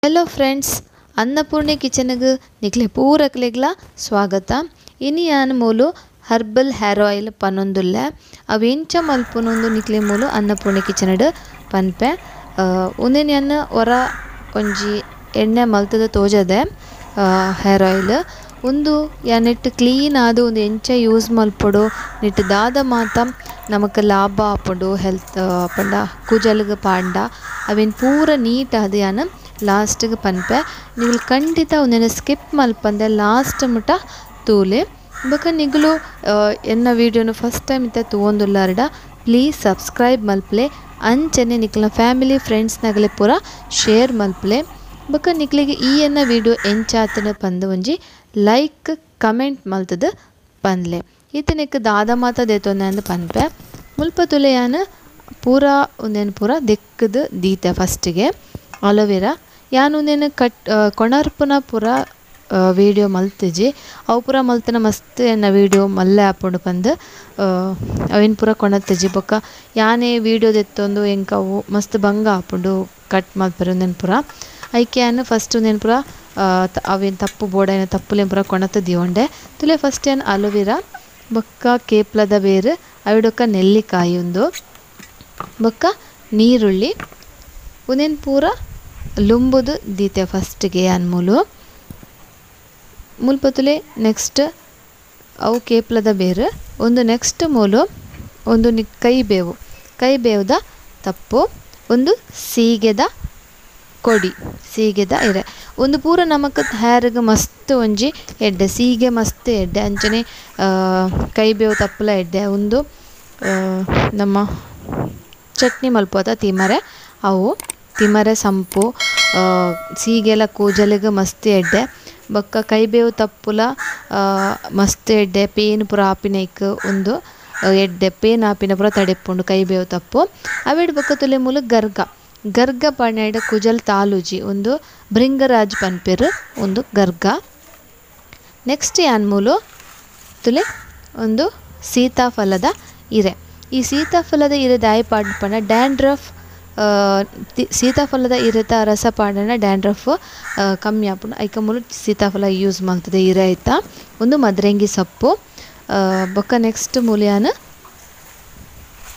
Hello friends, Annapurni ಕಿಚನ್ಗೆ ನಿಕ್ಲೆ ಪೂರಕ್ಲೆಗ್ಲ ಸ್ವಾಗತ. ಇನಿ ಯಾನ್ ಮೂಲು herbal hair oil ಪನೊಂದುಲ್ಲೆ ಅವು ಎಂಚ ಮಲ್ಪುನೊಂದು ನಿಕ್ಲೆ ಮೂಲು ಅನ್ನಪೂರ್ಣಿ ಕಿಚನ್ ಪನ್ಪೆ. ಉಂದೆನ್ ಯಾನ್ ಒರ ಒಂಜಿ ಎಣ್ಣೆ ಮಲ್ತದ ತೋಜದೆ ಹೇರ್ ಆಯಿಲ್. ಉಂದು ಯಾನ್ ನೆಟ್ ಕ್ಲೀನ್ ಆದ್ ಉಂದು ಎಂಚ ಯೂಸ್ ಮಲ್ಪೊಡು, ನೆಟ್ ದಾದ ಮಾತ ನಮಕ್ ಲಾಭ ಆಪುಂಡು ಹೆಲ್ತ್ ಪಂಡ ಕೂಜಲ್ಗ್ ಪಾಂಡ ಅವೆನ್ ಪೂರ ನೀಟ್ ಆದ್ ಯಾನ್ ಲಾಸ್ಟ್ಗೆ ಪನ್ಪೆ. ನಿಗುಲು ಖಂಡಿತ ಉಂದೆನ್ ಸ್ಕಿಪ್ ಮಲ್ಪಂದೆ ಲಾಸ್ಟ್ ಮುಟ ತೂಲೆ. ಬೊಕ ನಿಗುಲು ಎನ್ನ ವೀಡಿಯೋನು ಫಸ್ಟ್ ಟೈಮ್ ಇತ್ತೆ ತೂವೊಂದುಲ್ಲಾರ್ಡ ಪ್ಲೀಸ್ ಸಬ್ಸ್ಕ್ರೈಬ್ ಮಲ್ಪಲೆ, ಅಂಚನೆ ನಿಕ್ಲ್ನ ಫ್ಯಾಮಿಲಿ ಫ್ರೆಂಡ್ಸ್ ನಗಲೆ ಪೂರ ಶೇರ್ ಮಲ್ಪಲೆ. ಬೊಕ ನಿಕ್ಲೆಗ್ ಈ ಎನ್ನ ವೀಡಿಯೋ ಎಂಚಾತನ ಪಂದ್ ಒಂಜಿ ಲೈಕ್ ಕಮೆಂಟ್ ಮಲ್ತದ ಪನ್ಲೆ. ಇತ್ತೆ ನಿಕ್ ದಾದ ಮಾತ ದೇತೊಂದೆ ಅಂದ್ ಪನ್ಪೆ. ಮುಲ್ಪ ತುಲೆ ಯಾನ್ ಪೂರ ಉಂದೆನ್ ಪೂರ ದೆಕ್ಕದ್ ದೀತೆ. ಫಸ್ಟ್ಗೆ ಅಲೋವೆರಾ ಯಾನ್ ಉಂದೆನ್ ಕಟ್ ಕೊಣರ್ಪುನ ಪೂರ ವೀಡಿಯೋ ಮಲ್ತಿಜಿ, ಅವು ಪೂರ ಮಲ್ತನ ಮಸ್ತ್ ಎನ್ನ ವೀಡಿಯೋ ಮಲ್ಲೆ ಆಪುಂಡು ಪಂದ್ ಅವೆನ್ ಪೂರ ಕೊಣತ್ತಿಜಿ. ಬೊಕ ಯಾನೇ ವೀಡಿಯೋ ದೆತ್ತೊಂದು ಎಂಕ್ ಅವು ಮಸ್ತ್ ಬಂಗ ಆಪುಂಡು ಕಟ್ ಮಲ್ಪೆರೆ ಉಂದೆನ್ ಪೂರ. ಐಕೆ ಯಾನ್ ಫಸ್ಟ್ ಉಂದೆನ್ ಪೂರ ಅವೆನ್ ತಪ್ಪು ಬೋಡಾಯಿನ ತಪ್ಪುಲೆನ್ ಪೂರ ಕೊಣತ್ ದೀವೊಂಡೆ. ತುಲೆ ಫಸ್ಟ್ ಯಾನ್ ಅಲೋವೆರಾ ಬೊಕ್ಕ ಕೇಪ್ಲದ ಬೇರು, ಅವಿಡೊಕ್ಕ ನೆಲ್ಲಿಕಾಯಿ ಉಂದು ಬೊಕ್ಕ ನೀರುಳ್ಳಿ ಉಂದೆನ್ ಪೂರ ಲುಂಬುದು ದೀತೆ ಫಸ್ಟ್ಗೆ ಯಾನ್ ಮೂಲು. ಮುಲ್ಪ ತುಲೆ ನೆಕ್ಸ್ಟ್ ಅವು ಕೇಪ್ಲದ ಬೇರು, ಒಂದು ನೆಕ್ಸ್ಟ್ ಮೂಲು ಒಂದು ಕೈ ಬೇವು, ಕೈ ಬೇವುದ ತಪ್ಪು, ಒಂದು ಸೀಗೆದ ಕೊಡಿ, ಸೀಗೆದ ಇರೆ. ಒಂದು ಪೂರ ನಮಕ್ ಹೇರ್ಗ್ ಮಸ್ತ್ ಒಂಜಿ ಎಡ್ಡೆ, ಸೀಗೆ ಮಸ್ತ್ ಎಡ್ಡೆ, ಅಂಚನೆ ಕೈ ಬೇವು ತಪ್ಪುಲ ಎಡ್ಡೆ. ಒಂದು ನಮ್ಮ ಚಟ್ನಿ ಮಲ್ಪೋದ ತಿಮರೆ, ಅವು ತಿಮರೆ ಸಂಪು ಸೀಗೆಲ ಕೂಜಲಿಗೆ ಮಸ್ತ್ ಎಡ್ಡೆ. ಬೊಕ್ಕ ಕೈಬೇವು ತಪ್ಪುಲ ಮಸ್ತ್ ಎಡ್ಡೆ, ಪೇನ್ ಪೂರ ಆಪಿನೈಕ್ ಒಂದು ಎಡ್ಡೆ, ಪೇನ್ ಆಪಿನ ಪೂರ ತಡೆಪುಂಡು ಕೈಬೇವು ತಪ್ಪು. ಅವೆಡ್ ಬೊಕ್ಕ ತುಲೆ ಮೂಲು ಗರ್ಗ, ಗರ್ಗ ಪಣೆಡ್ ಕುಜಲ್ ತಾಲೂಜಿ, ಒಂದು ಭೃಂಗರಾಜ್ ಪನ್ಪೆರ್ ಒಂದು ಗರ್ಗ. ನೆಕ್ಸ್ಟ್ ಯಾನ್ ಮೂಲು ತುಲೆ ಒಂದು ಸೀತಾಫಲದ ಇರೆ. ಈ ಸೀತಾಫಲದ ಇರೆ ದಾಯಿ ಪಾಡ್ ಪಂಡ ಡ್ಯಾಂಡ್ರಫ್, ಸೀತಾಫಲದ ಇರೆತ ರಸ ಪಾಡನ ಡ್ಯಾಂಡ್ರಫ್ ಕಮ್ಮಿ ಆಪುಂಡು. ಐಕ ಮೂಲು ಸೀತಾಫಲ ಯೂಸ್ ಮಲ್ತದೆ ಇರೆ ಐತ. ಒಂದು ಮದ್ರೆಂಗಿ ಸೊಪ್ಪು. ಬೊಕ್ಕ ನೆಕ್ಸ್ಟ್ ಮೂಲು ಯಾನ್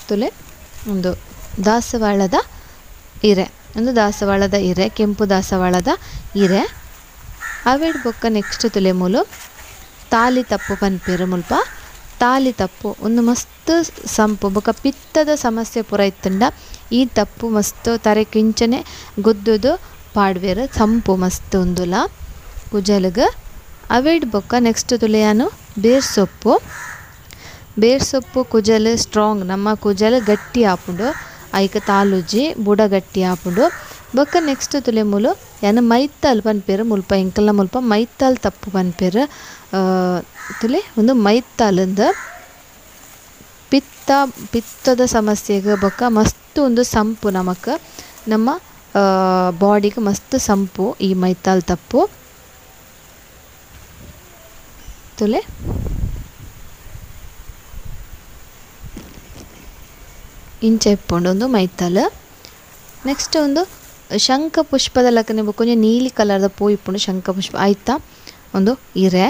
ತುಲೆ ಒಂದು ದಾಸವಾಳದ ಇರೆ, ಒಂದು ದಾಸವಾಳದ ಇರೆ, ಕೆಂಪು ದಾಸವಾಳದ ಇರೆ. ಅವೆಡ್ ಬೊಕ್ಕ ನೆಕ್ಸ್ಟ್ ತುಲೆ ಮೂಲು ತಾಲಿ ತಪ್ಪು ಪನ್ಪೆರ್ ಮುಲ್ಪ. ತಾಲಿ ತಪ್ಪು ಒಂದು ಮಸ್ತ್ ಸಂಪು. ಬೊಕ್ಕ ಪಿತ್ತದ ಸಮಸ್ಯೆ ಪೂರ ಇತ್ತುಂಡ ಈ ತಪ್ಪು ಮಸ್ತ್ ತರೆ ಕಿಂಚನೆ ಗುದ್ದುದು ಪಾಡ್ವೆರ್, ಸಂಪು ಮಸ್ತ್ ಉಂದುಲ ಕುಜಲ್ಗ್. ಅವೆಡ್ ಬೊಕ್ಕ ನೆಕ್ಸ್ಟ್ ತುಲೆ ಯಾನು ಬೇರ್ ಸೊಪ್ಪು. ಬೇರ್ ಸೊಪ್ಪು ಕುಜಲ್ ಸ್ಟ್ರಾಂಗ್, ನಮ್ಮ ಕುಜಲ್ ಗಟ್ಟಿ ಆಪುಂಡು, ಐಕ್ ತಾಲೂಜಿ ಬುಡ ಗಟ್ಟಿ ಆಪುಂಡು. ಬೊಕ್ಕ ನೆಕ್ಸ್ಟ್ ತುಲೆ ಮೂಲು ಯಾನು ಮೈತಾಲ್ ಪನ್ಪೆರ್ ಮುಲ್ಪ, ಎಂಕಲ್ನ ಮುಲ್ಪ ಮೈತಾಲ್ ತಪ್ಪು ಪನ್ಪೆರ್. ತುಲೆ ಒಂದು ಮೈತಾಲಂದು ಪಿತ್ತ, ಪಿತ್ತದ ಸಮಸ್ಯೆಗೆ ಬೊಕ್ಕ ಮಸ್ತ್ ಒಂದು ಸಂಪು ನಮಕ್, ನಮ್ಮ ಬಾಡಿಗೆ ಮಸ್ತ್ ಸಂಪು ಈ ಮೈತಾಲ್ ತಪ್ಪು. ತುಲೆ ಇಂಚ ಇಪ್ಪುಂಡು ಒಂದು ಮೈತಾಲ್. ನೆಕ್ಸ್ಟ್ ಒಂದು ಶಂಖ ಪುಷ್ಪದ ಲಕ್ಕನೆ ಬೊಕ್ಕ ಒಂಜಿ ನೀಲಿ ಕಲರ್ದ ಪೂ ಇಪ್ಪುಂಡು ಶಂಖ ಪುಷ್ಪ ಆಯ್ತಾ ಒಂದು ಇರೆ.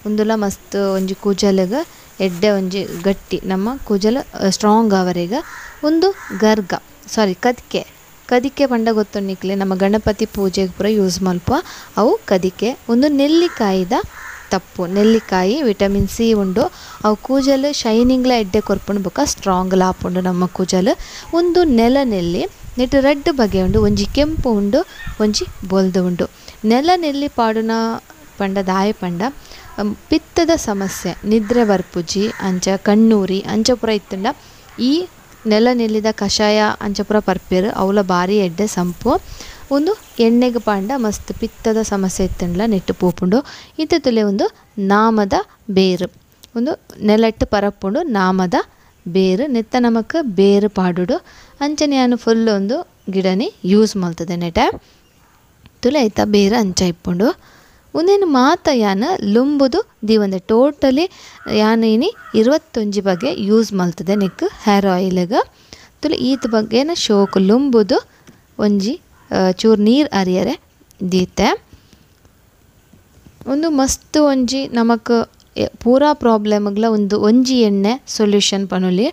ಉಂದುಲ ಮಸ್ತ್ ಒಂಜಿ ಕೂಜಲ್ಗ್ ಎಡ್ಡೆ, ಒಂಜಿ ಗಟ್ಟಿ, ನಮ್ಮ ಕೂಜಲ್ ಸ್ಟ್ರಾಂಗ್ ಆವರೆಗ್. ಒಂದು ಗರ್ಗ, ಸಾರಿ ಕದಿಕೆ, ಕದಿಕೆ ಪಂಡ ಗೊತ್ತುಂಡು ನಿಕ್ಲೆ, ನಮ್ಮ ಗಣಪತಿ ಪೂಜೆಗೆ ಪೂರ ಯೂಸ್ ಮಲ್ಪ ಅವು ಕದಿಕೆ. ಒಂದು ನೆಲ್ಲಿಕಾಯಿದ ತಪ್ಪು, ನೆಲ್ಲಿಕಾಯಿ ವಿಟಮಿನ್ ಸಿ ಉಂಡು, ಅವು ಕೂಜಲ್ ಶೈನಿಂಗ್ಲ ಎಡ್ಡೆ ಕೊರ್ಪುಂಡು ಬೊಕ್ಕ ಸ್ಟ್ರಾಂಗ್ಲ ಆಪುಂಡು ನಮ್ಮ ಕೂಜಲ್. ಒಂದು ನೆಲ ನೆಲ್ಲಿ, ನೆಟ್ ರಡ್ಡ್ ಬಗೆ ಉಂಡು, ಒಂಜಿ ಕೆಂಪು ಉಂಡು, ಒಂಜಿ ಬೊಲ್ದು ಉಂಡು. ನೆಲ ನೆಲ್ಲಿ ಪಾಡುನ ಪಂಡ ದಾಯ ಪಂಡ ಪಿತ್ತದ ಸಮಸ್ಯೆ, ನಿದ್ರೆ ಬರ್ಪುಜಿ, ಅಂಚ ಕಣ್ಣೂರಿ ಅಂಚ ಪೂರ ಇತ್ತುಂಡ ಈ ನೆಲ ನೆಲ್ಲಿದ ಕಷಾಯ ಅಂಚ ಪೂರ ಪರ್ಪೆರ್, ಅವಲ ಬಾರಿ ಎಡ್ಡೆ ಸಂಪು. ಒಂದು ಎಣ್ಣೆಗೆ ಪಾಂಡ ಮಸ್ತ್ ಪಿತ್ತದ ಸಮಸ್ಯೆ ಇತ್ತುಂಡಲ ನೆಟ್ಟು ಪೋಪುಂಡು. ಇತ್ತೆ ತುಲೆ ಒಂದು ನಾಮದ ಬೇರು, ಒಂದು ನೆಲಟ್ಟು ಪರಪುಂಡು ನಾಮದ ಬೇರು, ನೆತ್ತ ನಮಕ್ ಬೇರು ಪಾಡುಡು. ಅಂಚನೆ ಯಾನ್ ಫುಲ್ ಒಂದು ಗಿಡನೆ ಯೂಸ್ ಮಲ್ತದೆ ನೆಟ. ತುಲೆ ಐತ ಬೇರು ಅಂಚ ಇಪ್ಪುಂಡು. ಉಂದೆನ್ ಮಾತ ಯಾನ್ ಲುಂಬುದು ದೀವಂದೆ ಟೋಟಲಿ ಯಾನ್ ಇನಿ 21 ಬಗೆ ಯೂಸ್ ಮಲ್ತದೆ ನೆಕ್ ಹೇರ್ ಆಯಿಲ್ಗ್. ತುಲೆ ಈತ್ ಬಗೆನ ಶೋಕ್ ಲುಂಬುದು ಒಂಜಿ ಚೂರು ನೀರು ಅರಿಯರೆ ದೀತೆ. ಒಂದು ಮಸ್ತ್ ಒಂಜಿ ನಮಕ್ ಪೂರಾ ಪ್ರಾಬ್ಲಮ್ಗ್ಲ ಒಂದು ಒಂಜಿ ಎಣ್ಣೆ ಸೊಲ್ಯೂಷನ್ ಪನೊಲಿ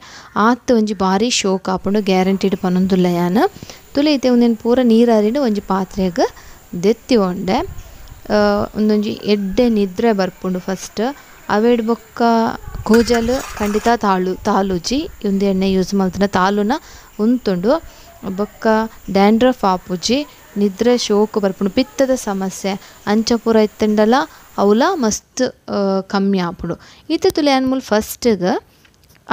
ಆತ್ ಒಂಜಿ ಬಾರಿ ಶೋಕ್ ಆಪುಂಡು ಗ್ಯಾರಂಟಿಡ್ ಪನೊಂದುಲ್ಲ ಯಾನ್. ತುಲೆ ಇತ್ತೆ ಉಂದೆನ್ ಪೂರ ನೀರಾರಿಡ್ ಒಂಜಿ ಪಾತ್ರೆಗ್ ದೆತ್ತಿ ಒಂಡೆ. ಒಂದೊಂಜಿ ಎಡ್ಡೆ ನಿದ್ರೆ ಬರ್ಪುಂಡು ಫಸ್ಟ್. ಅವೆಡ್ ಬೊಕ್ಕ ಕೂಜಲ್ ಖಂಡಿತ ತಾಲುಜಿ ಉಂದು ಎಣ್ಣೆ ಯೂಸ್ ಮಲ್ತುಂಡ ತಾಲುನ ಉಂತುಂಡು. ಬೊಕ್ಕ ಡ್ಯಾಂಡ್ರಫ್ ಆಪುಜಿ, ನಿದ್ರೆ ಶೋಕು ಬರ್ಪುಂಡು, ಪಿತ್ತದ ಸಮಸ್ಯೆ ಅಂಚ ಪೂರ ಇತ್ತುಂಡಲ ಅವುಲ ಮಸ್ತ್ ಕಮ್ಮಿ ಆಪುಂಡು. ಇತ್ತೆ ತುಲೆ ಯಾನ್ ಮೂಲು ಫಸ್ಟ್ಗ್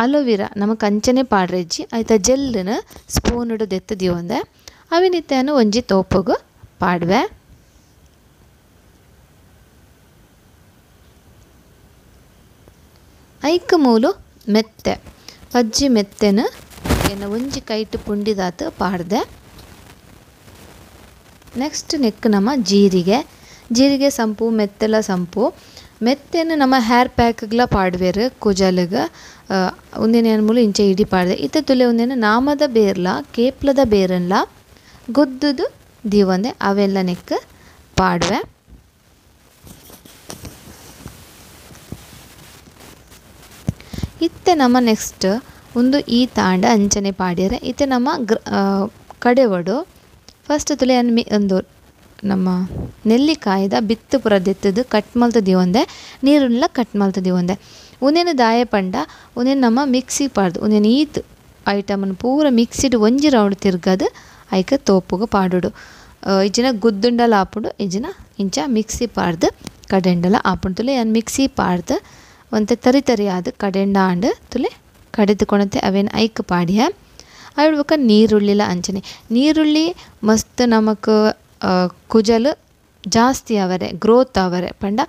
ಅಲೋವೆರಾ ನಮಕ್ ಅಂಚನೆ ಪಾಡ್ರೆಜ್ಜಿ ಐತ ಜೆಲ್ನ್ ಸ್ಪೂನುಡು ದೆತ್ತ್ ದೀವೊಂದೆ. ಅವೆನ್ ಇತ್ತೆ ಯಾನ್ ಒಂಜಿ ತೋಪುಗು ಪಾಡ್ವೆ. ಐಕ್ ಮೂಲು ಮೆತ್ತೆ ಪಜ್ಜಿ ಮೆತ್ತೆನ ಎನ್ನ ಒಂಜಿ ಕೈಟ್ ಪುಂಡಿದಾತ್ ಪಾಡ್ದೆ. ನೆಕ್ಸ್ಟ್ ನೆಕ್ ನಮ್ಮ ಜೀರಿಗೆ, ಜೀರಿಗೆ ಸಂಪು ಮೆತ್ತೆಲ ಸಂಪು. ಮೆತ್ತೆನ ನಮ್ಮ ಹೇರ್ ಪ್ಯಾಕ್ಗ್ಲ ಪಾಡ್ವೇರು ಕೂಜಲ್ಗ್. ಉಂದೆನ್ ಯಾನ್ ಮೂಲು ಇಂಚ ಇಡಿ ಪಾಡ್ದೆ. ಇತ್ತೆ ತುಲೆ ಉಂದೆನ್ ನಾಮದ ಬೇರ್ಲ ಕೇಪ್ಲದ ಬೇರನ್ಲ ಗುದ್ದುದು ದೀವೊಂದೆ ಅವೆಲ್ಲ ನೆಕ್ ಪಾಡ್ವೆ. ಇತ್ತೆ ನಮ್ಮ ನೆಕ್ಸ್ಟ್ ಒಂದು ಈ ತಾಂಡ ಅಂಚನೆ ಪಾಡ್ಯರೆ. ಇತ್ತೆ ನಮ್ಮ ಕಡೆವಡು ಫಸ್ಟ್ ತುಲೆ ಯಾನ್ ಒಂದು ನಮ್ಮ ನೆಲ್ಲಿಕಾಯಿದ ಬಿತ್ತು ಪೂರ ದೆತ್ತುದು ಕಟ್ ಮಲ್ತ್ ದೀವೊಂದೆ, ನೀರುಳ್ಳ ಕಟ್ ಮಲ್ತ್ ದೀವೊಂದೆ. ಉಂದೆನ್ ದಾಯೆ ಪಂಡ ಉಂದೆನ್ ನಮ್ಮ ಮಿಕ್ಸಿ ಪಾಡ್ದು ಉಂದೆನ್ ಈತ್ ಐಟಮ್ನ್ ಪೂರ ಮಿಕ್ಸಿಡ್ ಒಂಜಿ ರೌಂಡ್ ತಿರ್ಗದು ಐಕ್ ತೋಪುಗು ಪಾಡೋಡು. ಇಜ್ಜಿನ ಗುದ್ದುಂಡಲ ಆಪುಂಡು, ಇಜ್ಜಿನ ಇಂಚ ಮಿಕ್ಸಿ ಪಾಡ್ದು ಕಡೆಂಡಲ ಆಪುಂಡು. ತುಲೆ ಯಾನ್ ಮಿಕ್ಸಿ ಪಾಡ್ದು ಒಂತೆ ತರಿ ತರಿ ಆದ್ ಕಡೆಂಡ ಆಂಡ್ ತುಲೆ ಕಡೆದುಕೊಣತೆ ಅವೇನು ಐಕ್ ಪಾಡ್ಯ. ಅವೆಡ್ ಬೊಕ್ಕ ನೀರುಳ್ಳಿಲ ಅಂಚನೆ ನೀರುಳ್ಳಿ ಮಸ್ತ್ ನಮಕ್ ಕುಜಲ್ ಜಾಸ್ತಿ ಅವರೆ ಗ್ರೋತ್ ಅವರೆ ಪಂಡ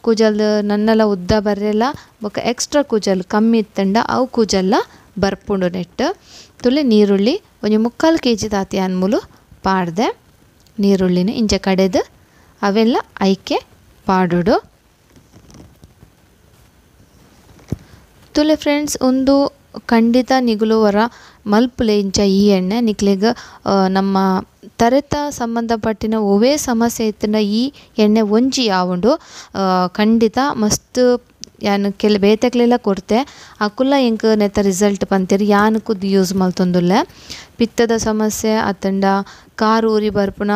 ಕುಜಲ್ ನನ್ನಲ ಉದ್ದ ಬರ್ರೆಲ್ಲ ಬೊಕ್ಕ ಎಕ್ಸ್ಟ್ರಾ ಕುಜಲ್ ಕಮ್ಮಿ ಇತ್ತಂಡ ಅವು ಕುಜಲ್ಲ ಬರ್ಪುಂಡು ನೆಟ್. ತುಲೆ ನೀರುಳ್ಳಿ ಒಂಜಿ 3/4 ಕೆಜಿ ತಾತಿ ಯಾನ್ ಮೂಲು ಪಾಡ್ದೆ. ನೀರುಳ್ಳಿನ ಇಂಚ ಕಡೆದು ಅವೆಲ್ಲ ಐಕೆ ಪಾಡೋಡು. ತುಲೆ ಫ್ರೆಂಡ್ಸ್ ಒಂದು ಖಂಡಿತ ನಿಗುಲುವರ ಮಲ್ಪುಲೆ ಇಂಚ ಈ ಎಣ್ಣೆ ನಿಕ್ಲೆಗ್ ನಮ್ಮ ತರೆತ ಸಂಬಂಧಪಟ್ಟಿನ ಒವ್ವೇ ಸಮಸ್ಯೆ ಇತ್ತಂಡ ಈ ಎಣ್ಣೆ ಒಂಜಿ ಯಾವುಂಡು. ಖಂಡಿತ ಮಸ್ತ್ ಯಾನ್ ಕೆಲ ಬೇತೆಕ್ಲೆಲ ಕೊರ್ತೆ ಅಕುಲ ಎಂಕ್ ನೆತ್ತ ರಿಸಲ್ಟ್ ಪಂತೆರ್. ಯಾನ್ ಖುದ್ದು ಯೂಸ್ ಮಲ್ತೊಂದುಲ್ಲೆ. ಪಿತ್ತದ ಸಮಸ್ಯೆ ಅತ್ತಂಡ ಕಾರ್ ಊರಿ ಬರ್ಪುನ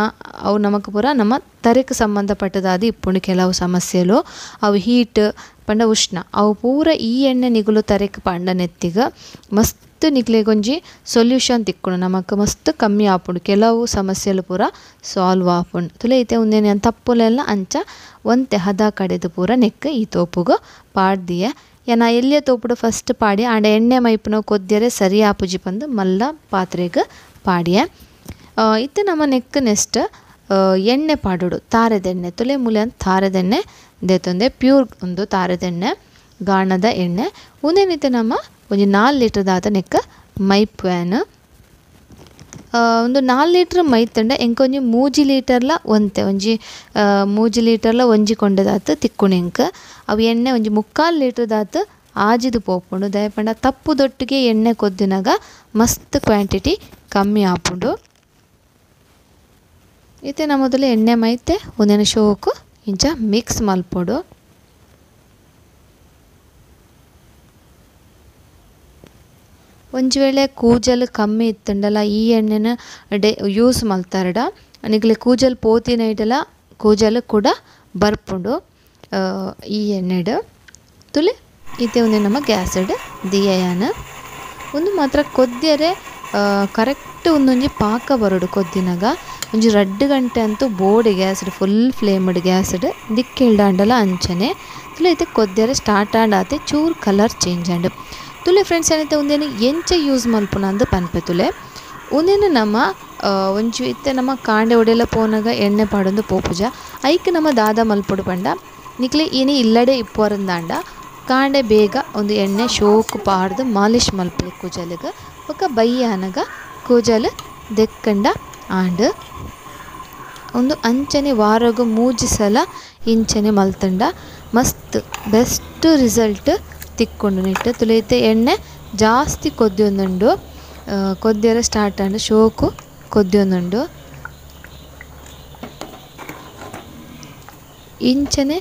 ಅವು ನಮಕ್ ಪೂರ ನಮ್ಮ ತರೆಕ್ ಸಂಬಂಧಪಟ್ಟದಾದ್ ಇಪ್ಪುಂಡು ಕೆಲವು ಸಮಸ್ಯೆಲು. ಅವು ಹೀಟ್ ಪಂಡ ಉಷ್ಣ ಅವು ಪೂರ ಈ ಎಣ್ಣೆ ನಿಗುಲು ತರೆಕ್ ಪಂಡ ನೆತ್ತಿಗ ಮಸ್ತ್ ನಿಕ್ಲೆಗೊಂಜಿ ಸೊಲ್ಯೂಷನ್ ತಿಕ್ಕುಂಡು, ನಮಕ್ ಮಸ್ತ್ ಕಮ್ಮಿ ಆಪುಂಡು, ಕೆಲವು ಸಮಸ್ಯೆಲು ಪೂರ ಸಾಲ್ವ್ ಆಪುಂಡು. ತುಲೆ ಇತ್ತೆ ಉಂದೆನ್ ಯಾನ್ ತಪ್ಪುಲೆಲ್ಲ ಅಂಚ ಒಂತೆ ಹದ ಕಡೆದು ಪೂರ ನೆಕ್ ಈ ತೋಪುಗು ಪಾಡ್ದಿಯೆ. ಯಾನ್ ಎಲ್ಯ ತೋಪುಡು ಫಸ್ಟ್ ಪಾಡಿ ಆಂಡ ಎಣ್ಣೆ ಮೈಪುನ ಕೊದ್ಯರೆ ಸರಿ ಆಪುಜಿ ಪಂದ್ ಮಲ್ಲ ಪಾತ್ರೆಗ್ ಪಾಡಿಯೆ. ಇತ್ತೆ ನಮ್ಮ ನೆಕ್ ನೆಕ್ಸ್ಟ್ ಎಣ್ಣೆ ಪಾಡೋಡು ತಾರೆದೆಣ್ಣೆ. ತುಲೆ ಮೂಲೆ ತಾರೆದೆಣ್ಣೆ ದೆತ್ತೊಂದೆ ಪ್ಯೂರ್ ಒಂದು ತಾರೆದೆಣ್ಣೆ ಗಾಣದ ಎಣ್ಣೆ. ಉಂದೆನಿತ್ತೆ ನಮ್ಮ ಒಂಜಿ 4 ಲೀಟರ್ ದಾತ ನೆಕ್ ಮೈಪುವೆನ್. ಒಂದು 4 ಲೀಟರ್ ಮೈತಂಡ ಎಂಕ್ ಒಂಜಿ 3 ಲೀಟರ್ಲ ಒಂತೆ ಒಂಜಿ 3 ಲೀಟರ್ಲ ಒಂಜಿ ಕೊಂಡೆದಾತ್ ತಿಕ್ಕುಂಡು ಎಂಕ್. ಅವು ಎಣ್ಣೆ ಒಂಜಿ 3/4 ಲೀಟರ್ ದಾತ್ ಆಜಿದು ಪೋಪುಂಡು. ದಯಪಂಡ ತಪ್ಪು ದೊಟ್ಟಿಗೆ ಎಣ್ಣೆ ಕೊದ್ದಿನಾಗ ಮಸ್ತ್ ಕ್ವಾಂಟಿಟಿ ಕಮ್ಮಿ ಆಪುಂಡು. ಇತ್ತೆ ನಮ್ಮ ಮೊದಲು ಎಣ್ಣೆ ಮೈತೆ ಉಂದೆನ್ ಶೋಕು ಇಂಚ ಮಿಕ್ಸ್ ಮಲ್ಪೊಡು. ಒಂಜಿ ವೇಳೆ ಕೂಜಲ್ ಕಮ್ಮಿ ಇತ್ತಂಡಲ ಈ ಎಣ್ಣೆನ ಯೂಸ್ ಮಲ್ತಾರಡ ನಿಕ್ಲೆ ಕೂಜಲ್ ಪೋತಿನ ಇಡಲ ಕೂಜಲ್ ಕೂಡ ಬರ್ಪುಂಡು ಈ ಎಣ್ಣೆಡ್. ತುಲೆ ಇತ್ತೆ ಒಂದೆ ನಮ್ಮ ಗ್ಯಾಸ್ಡ್ ದಿಯಯಾನ ಒಂದು ಮಾತ್ರ ಕೊದ್ಯರೆ ಕರೆಕ್ಟ್ ಒಂದೊಂಜಿ ಪಾಕ ಬರೋಡು. ಕೊದ್ದಿನಾಗ ಒಂಜಿ 2 ಗಂಟೆ ಅಂತೂ ಬೋಡಿ ಗ್ಯಾಸ್ಡ್ ಫುಲ್ ಫ್ಲೇಮ್ಡ್ ಗ್ಯಾಸ್ಡ್ ದಿಕ್ಕೆಲ್ಡಾಂಡಲ ಅಂಚನೆ. ತುಲೆ ಇತ್ತೆ ಕೊದ್ಯರೆ ಸ್ಟಾರ್ಟ್ ಆಂಡ್ ಆತೆ ಚೂರು ಕಲರ್ ಚೇಂಜ್ ಆಂಡ್. ತುಲೆ ಫ್ರೆಂಡ್ಸ್ ಏನೈತೆ ಉಂದೆನ್ ಎಂಚ ಯೂಸ್ ಮಲ್ಪುನ ಅಂದ್ ಪನ್ಪೆ. ತುಲೆ ಉಂದೆನ್ ನಮ್ಮ ಒಂಜಿ ಇತ್ತೆ ನಮ್ಮ ಕಾಂಡೆ ಒಡೆಲ ಪೋನಾಗ ಎಣ್ಣೆ ಪಾಡೊಂದು ಪೋಪುಜ ಐಕ್ ನಮ್ಮ ದಾದ ಮಲ್ಪೊಡು ಪಂಡ ನಿಕ್ಲೆ ಇನಿ ಇಲ್ಲಡೆ ಇಪ್ಪುವರಂದಾಂಡ ಕಾಂಡೆ ಬೇಗ ಒಂದು ಎಣ್ಣೆ ಶೋಕು ಪಾಡ್ದು ಮಾಲಿಶ್ ಮಲ್ಪುಲೆ ಕೂಜಲ್ಗ್. ಬೊಕ್ಕ ಬಯ್ಯಾನಗ ಕೂಜಲ್ ದೆಕ್ಕಂಡ ಆಂಡ್ ಒಂದು ಅಂಚನೆ ವಾರಗು 3 ಸಲ ಇಂಚನೆ ಮಲ್ತಂಡ ಮಸ್ತ್ ಬೆಸ್ಟ್ ರಿಸಲ್ಟ್ ತಿಕ್ಕೊಂಡು ನೆಟ್ಟು. ತುಲೆ ಇತ್ತೆ ಎಣ್ಣೆ ಜಾಸ್ತಿ ಕೊದ್ಯೊಂದುಂಡು, ಕೊದ್ಯರೆ ಸ್ಟಾರ್ಟ್ ಆಂಡ್ ಶೋಕು ಕೊದ್ಯೊಂದುಂಡು. ಇಂಚನೆ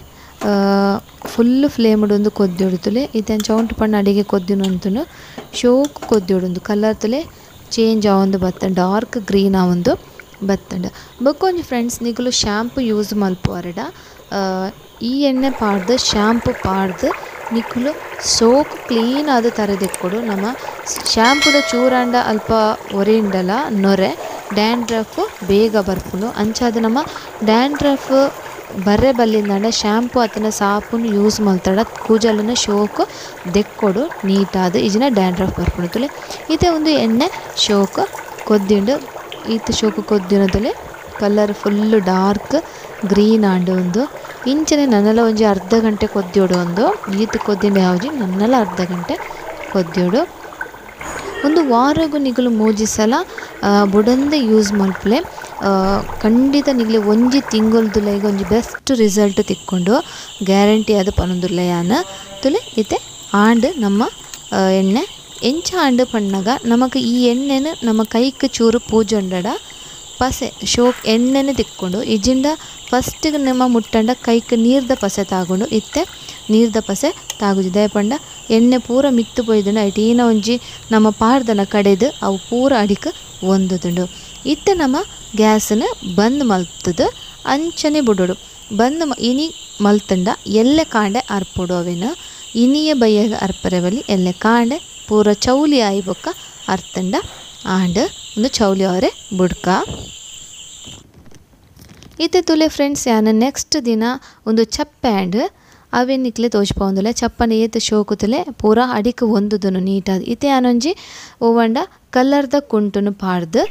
ಫುಲ್ ಫ್ಲೇಮ್ ಒಂದು ಕೊದ್ದಿಡು ತುಲೆ ಇತ್ತೆ ಚೌಂಟ್ ಪಣ್ಣ ಅಡಿಗೆ ಕೊದ್ದಿನಂತನು ಶೋಕ್ ಕೊದ್ದಿಡುಂದು ಕಲರ್ ತುಲೆ ಚೇಂಜ್ ಆವೊಂದು ಬತ್ತಂಡು ಡಾರ್ಕ್ ಗ್ರೀನ್ ಆವೊಂದು ಬತ್ತಂಡು. ಬೊಕ್ಕೊಂಜಿ ಫ್ರೆಂಡ್ಸ್ ನಿಕುಲು ಶಾಂಪು ಯೂಸ್ ಮಲ್ಪುವರಡ ಈ ಎಣ್ಣೆ ಪಾಡ್ದು ಶಾಂಪು ಪಾಡ್ದು ನಿಕುಲು ಸೋಕ್ ಕ್ಲೀನ್ ಆದ ತರದೆಕ್ಕೊಡು. ನಮ್ಮ ಶಾಂಪುದ ಚೂರಾಂಡ ಅಲ್ಪ ಒರಿಂಡಲ ನೊರೆ ಡ್ಯಾಂಡ್ರಫ್ ಬೇಗ ಬರ್ಪುಂಡು. ಅಂಚಾದ ನಮ್ಮ ಡ್ಯಾಂಡ್ರಫ್ ಬರ್ರೆ ಬಲ್ಲಿಂದಾಂಡ ಶಾಂಪು ಅತನ ಸಾಪುನು ಯೂಸ್ ಮಲ್ತಡ ಕೂಜಲನ ಶೋಕ್ ದೆಕ್ಕೊಡು ನೀಟಾದ ಇಜಿನ ಡ್ಯಾಂಡ್ರಫ್ ಬರ್ಪುಂಡು ತುಲೆ. ಇತ್ತೆ ಒಂದು ಎಣ್ಣೆ ಶೋಕ್ ಕೊದ್ದಿಂಡು ಈತ ಶೋಕ್ ಕೊದ್ದಿನದಲೆ ಕಲರ್ ಫುಲ್ ಡಾರ್ಕ್ ಗ್ರೀನ್ ಆಂಡು ಒಂದು ಇಂಚನೆ ನನ್ನಲ ಒಂಜಿ ಅರ್ಧ ಗಂಟೆ ಕೊದ್ದಿಡು ಒಂದು ಈತ ಕೊದ್ದಿಂಡು ಯಾವ್ಜಿ ನನ್ನಲ ಅರ್ಧ ಗಂಟೆ ಕೊದ್ದಿಡು. ಒಂದು ವಾರಗು ನಿಗುಲು ಮೂಜಿ ಸಲ ಬುಡಂದೆ ಯೂಸ್ ಮಲ್ಪಲೆ ಖಂಡಿತ ನಿಗಲೆ ಒಂಜಿ ತಿಂಗೊಲ್ದುಲ ಈಗ ಒಂಜಿ ಬೆಸ್ಟ್ ರಿಸಲ್ಟ್ ತಿಕ್ಕೊಂಡು ಗ್ಯಾರಂಟಿ ಅದು ಪನೊಂದುಲ್ಲ ಯಾನ್ ತುಲೆ. ಇತ್ತೆ ಆಂಡ್ ನಮ್ಮ ಎಣ್ಣೆ ಎಂಚ ಆಂಡ್ ಪಣ್ಣಗ ನಮಕ್ ಈ ಎಣ್ಣೆನ ನಮ್ಮ ಕೈಕ್ ಚೂರು ಪೂಜೊಂಡಡ ಪಸೆ ಶೋಕ್ ಎಣ್ಣೆನೆ ತಿಕ್ಕೊಂಡು ಇಜಿಂಡ ಫಸ್ಟಿಗೆ ನಮ್ಮ ಮುಟ್ಟಂಡ ಕೈಕ್ ನೀರ್ದ ಪಸೆ ತಾಗೊಂಡು ಇತ್ತೆ ನೀರ್ದ ಪಸೆ ತಾಗುಜಿ ದಯಪಂಡ ಎಣ್ಣೆ ಪೂರ ಮಿತ್ತು ಪೊಯ್ದುಂಡು ಐಟ್ ಈನ ಒಂಜಿ ನಮ್ಮ ಪಾಡ್ದನ ಕಡೆದು ಅವು ಪೂರ ಅಡಿಕ್ ಒಂದುದುಂಡು. ಇತ್ತೆ ನಮ್ಮ ಗ್ಯಾಸನ್ನು ಬಂದ್ ಮಲ್ತದು ಅಂಚನೆ ಬುಡೋಡು ಬಂದ್ ಇನಿ ಮಲ್ತಂಡ ಎಲ್ಲೆ ಕಾಂಡೆ ಅರ್ಪೊಡು ಅವೇನು ಇನಿಯ ಬಯ್ಯಗ ಅರ್ಪರೆ ಬಲಿ ಎಲ್ಲೆ ಕಾಂಡೆ ಪೂರ ಚೌಲಿ ಆಯಿ ಬೊಕ್ಕ ಅರ್ತಂಡ ಆಂಡ್ ಒಂದು ಚೌಲಿ ಅವರೆ ಬುಡ್ಕ. ಇತ್ತೆ ತುಲೆ ಫ್ರೆಂಡ್ಸ್ ಯಾನ ನೆಕ್ಸ್ಟ್ ದಿನ ಒಂದು ಚಪ್ಪೆ ಆಂಡ್ ಅವೇನು ನಿಕ್ಲೆ ತೋಜ್ಪೊಂದುಲ್ಲೆ ಚಪ್ಪನ ಏತ್ ಶೋಕು ತುಲೆ ಪೂರ ಅಡಿಕ್ ಒಂದುದುನು ನೀಟಾದ್. ಇತ್ತೆ ಯಾನೊಂಜಿ ಒವ್ವಂಡ ಕಲರ್ದ ಕುಂಟುನು ಪಾಡ್ದು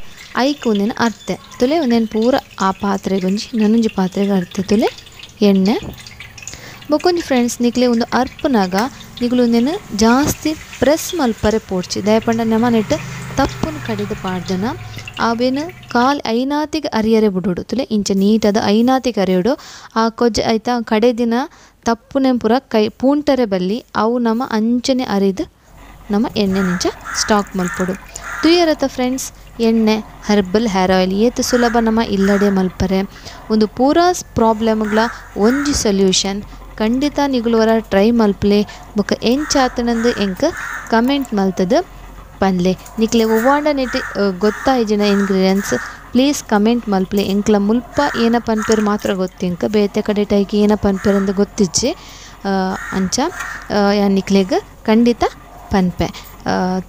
ಐಕ್ ಒಂದೇನು ಅರ್ತೆ ತುಲೆ ಒಂದೇನು ಪೂರ ಆ ಪಾತ್ರೆಗೊಂಜಿ ನನೊಂಜಿ ಪಾತ್ರೆಗೆ ಅರ್ತೆ ತುಲೆ ಎಣ್ಣೆ. ಬೊಕ್ಕೊಂಜಿ ಫ್ರೆಂಡ್ಸ್ ನಿಕ್ಲೆ ಒಂದು ಅರ್ಪುನಗ ನಿಕುಲು ಒಂದೇನು ಜಾಸ್ತಿ ಪ್ರೆಸ್ ಮಲ್ಪರೆ ಪೋಡ್ಚಿ ದಯಪಂಡ ನಮನೆಟ್ ತಪ್ಪುನು ಕಡಿದು ಪಾಡ್ದನ ಅವೇನು ಕಾಲ್ ಐನಾತಿಗೆ ಅರಿಯರೆ ಬುಡೋಡು ತುಲೆ ಇಂಚ ನೀಟಾದ ಐನಾತಿಗೆ ಅರಿಯೋಡು ಆ ಕೊಜ್ಜ ಆಯ್ತಾ ಕಡೆ ದಿನ ತಪ್ಪುನೆ ಪೂರ ಕೈ ಪೂಂಟರೆ ಬಲ್ಲಿ ಅವು ನಮ್ಮ ಅಂಚನೆ ಅರಿದು ನಮ್ಮ ಎಣ್ಣೆ ನಿಂಚ ಸ್ಟಾಕ್ ಮಲ್ಪೊಡು. ತುಯರತ ಫ್ರೆಂಡ್ಸ್ ಎಣ್ಣೆ ಹರ್ಬಲ್ ಹೇರ್ ಆಯಿಲ್ ಏತ್ ಸುಲಭ ನಮ್ಮ ಇಲ್ಲಡೆ ಮಲ್ಪರೆ ಒಂದು ಪೂರಾ ಪ್ರಾಬ್ಲಮ್ಗಳ ಒಂಜಿ ಸೊಲ್ಯೂಷನ್. ಖಂಡಿತ ನಿಗುಲುವರ ಟ್ರೈ ಮಲ್ಪಲೆ ಬೊಕ ಎಂಚಾತನಂದು ಎಂಕ್ ಕಮೆಂಟ್ ಮಲ್ತದು ಪನ್ಲೆ. ನಿಕ್ಲೆ ಒವ್ವಾಂಡ ನೆಟ್ ಗೊತ್ತಾಯಿಜಿನ ಇಂಗ್ರೀಡಿಯೆಂಟ್ಸ್ ಪ್ಲೀಸ್ ಕಮೆಂಟ್ ಮಲ್ಪಲೆ. ಎಂಕ್ಲ ಮುಲ್ಪ ಏನ ಪನ್ಪೆರ್ ಮಾತ್ರ ಗೊತ್ತಿಂಕ ಬೇತೆ ಕಡೆ ಟೈಕ್ ಏನ ಪನ್ಪೆರ್ ಅಂದ್ ಗೊತ್ತಿಜ್ಜಿ ಅಂಚ ಯಾನ್ ನಿಕ್ಲೆಗ್ ಖಂಡಿತ ಪನ್ಪೆ.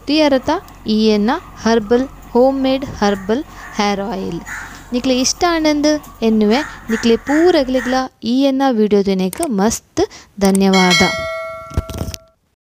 ತುಯರತ ಈ ಎನ್ನ herbal home made herbal hair oil ನಿಕ್ಲೆ ಇಷ್ಟ ಆಂಡಂದು ಎನ್ನುವೆ. ನಿಕ್ಲೆ ಪೂರಗ್ಲೆಗ್ಲ ಈ ಎನ್ನ ವಿಡಿಯೋ ದಿನಕ್ಕೆ ಮಸ್ತ್ ಧನ್ಯವಾದ.